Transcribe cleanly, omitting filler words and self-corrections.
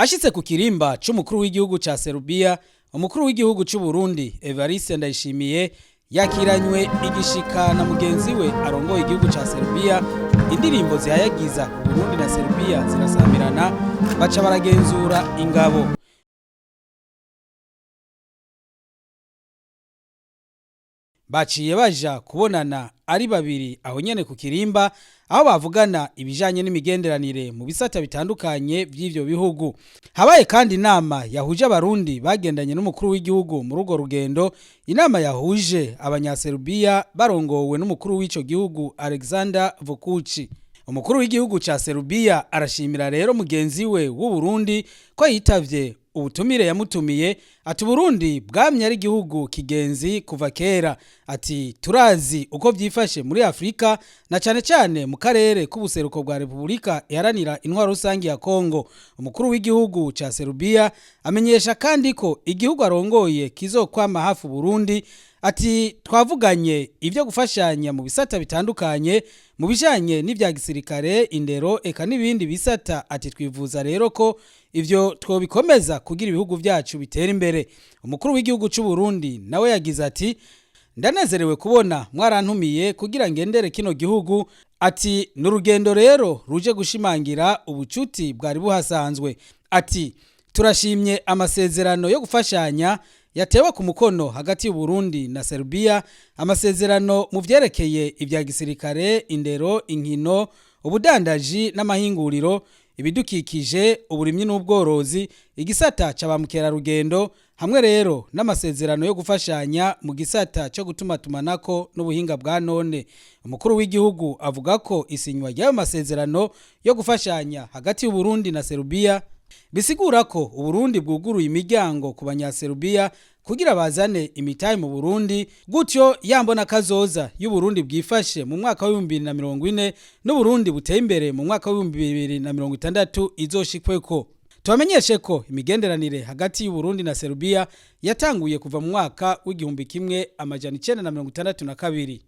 Ashitse ku kirimba c'umukuru w'igihugu ca Serbia, umukuru w'igihugu c'u Burundi Evariste Ndayishimiye yakiranywe igishika na mugenzi we arongoye igihugu ca Serbia. Indirimbo zihayagiza Burundi na Serbia zirasamirana, baca baragenzura ingabo. Baciye baja kubonana ari babiri aho nyene ku kirimba, aho bavugana ibijanye n'imigenderanire mu bisata bitandukanye vy'ivyo bihugu. Habaye kandi inama yahuje Abarundi bagendanye n'umukuru w'igihugu muri urwo rugendo, inama yahuje Abanyaserubiya barongowe n'umukuru w'ico gihugu Alexander Vukuci. Umukuru w'igihugu ca Serubiya arashimira rero mugenzi we w'u Burundi ko yitavye ubutumire yamutumiye. Ati Burundi bwamye ari igihugu kigenzi kuva kera. Ati turazi uko vyifashe muri Afrika na cane cane mu karere k'ubuseruko bwa Repubulika Iharanira Intwaro Rusangi ya Kongo. Umukuru w'igihugu ca Serbia amenyesha kandi ko igihugu arongoye kizokwama hafi Burundi. Ati twavuganye ibyo gufashanya mu bisata bitandukanye, mu bijanye n'ivya gisirikare, indero, eka n'ibindi bisata. Ati twivuza rero ko ivyo twobikomeza kugira ibihugu vyacu bitera imbere. Umukuru w'igihugu c'u Burundi nawe yagize ati ndanezerewe kubona mwarantumiye kugira ngendere kino gihugu. Ati ni urugendo rero ruje gushimangira ubucuti bwari buhasanzwe. Ati turashimye amasezerano yo gufashanya yatewe ku mukono hagati y'u Burundi na Serbia, amasezerano mu vyerekeye ibya gisirikare, indero, inkino, ubudandaji n'amahinguriro, ibidukikije, uburimyi n'ubworozi, igisata ca ba mukerarugendo, hamwe rero n'amasezerano yo gufashanya mu gisata cyo gutumatumanako n'ubuhinga bwa none. Umukuru w'igihugu avuga ko isinywa ry'ayo masezerano yo gufashanya hagati y'u Burundi na Serbia bisigura ko Uburundi bwuguruye imiryango ku Banyaserubiya kugira bazane imitahe mu Burundi, gutyo yambona kazoza y'Uburundi bwifashe mu mwaka wa 2040 n'Uburundi buteye imbere mu mwaka wa 2060 izoshikweko. Tubamenyeshe ko imigenderanire hagati y'Uburundi na Serbia yatanguye kuva mu mwaka wa 1962.